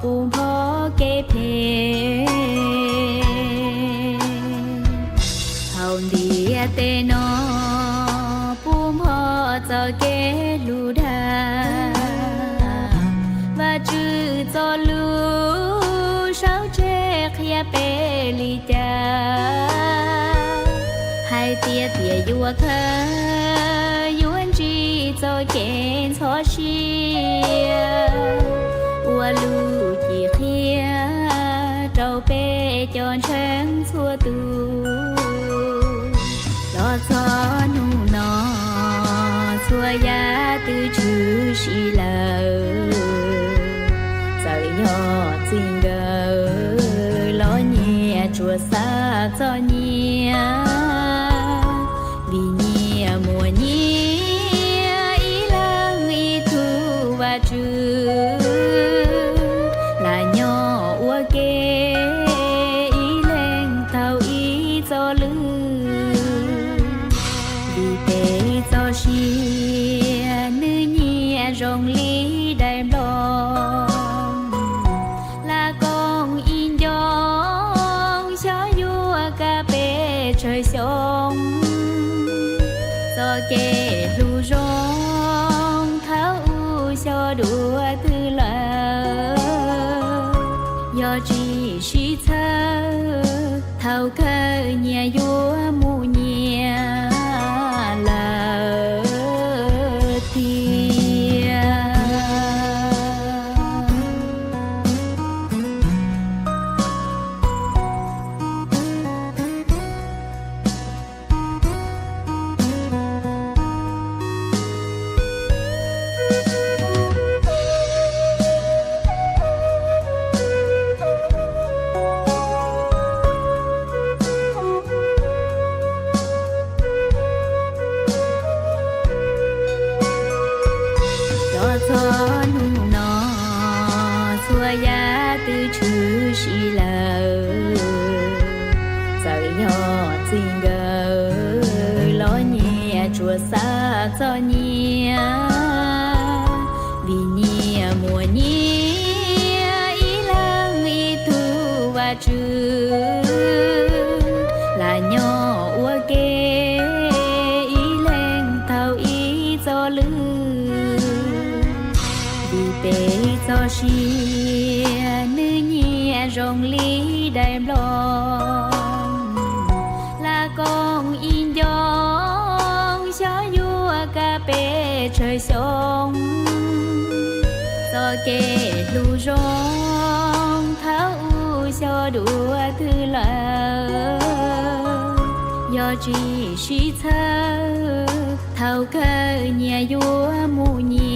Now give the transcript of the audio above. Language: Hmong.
puv npho kev phem. Thaum ntiaj teb no puv npho txoj kev hlub dag, Vajtswv txoj lus sawv tseg qhia peb li cas? Hais tias tias yuav khaws, yuav ntsib txoj kev ntxhov sia, ua lub cim qhia rau peb cov ntseeg txhua tus. Los txog hnub no, txhua yam twb tshwm sim lawm. Txawm yog txij nkawm los nyias tsuas xav txom nyem, vim nyias muaj nyias ib leeg ib tug Vajtswv, lam nyob ua ke ib leeg thaum ib txoj lw. Vim peb txoj sia nws nyiam zoo li daim nplooj, lam koom ib ncoo xyov yuav kav pes tsawg xyoo. Txoj kev hlub zoo thaum ub xyov dua twg lawm, yog tsis sib txhawb thaum kawg nyias yuav mus nyias lawm tiag. Los txog hnub no, txhua yam twb tshwm sim lawm. Txawm yog txij nkawm los nyias tsuas xav txom nyem, vim nyias muaj nyias ib leeg ib tug Vajtswv, lam nyob ua ke ib leeg thaum ib txoj lw. Vim peb txoj sia nws nyiam zoo li daim nplooj, lam koom ib ncoo xyov yuav kav pes tsawg xyoo. Txoj kev hlub zoo thaum ub xyov dua twg lawm, yog tsis sib txhawb thaum kawg nyias yuav mus nyias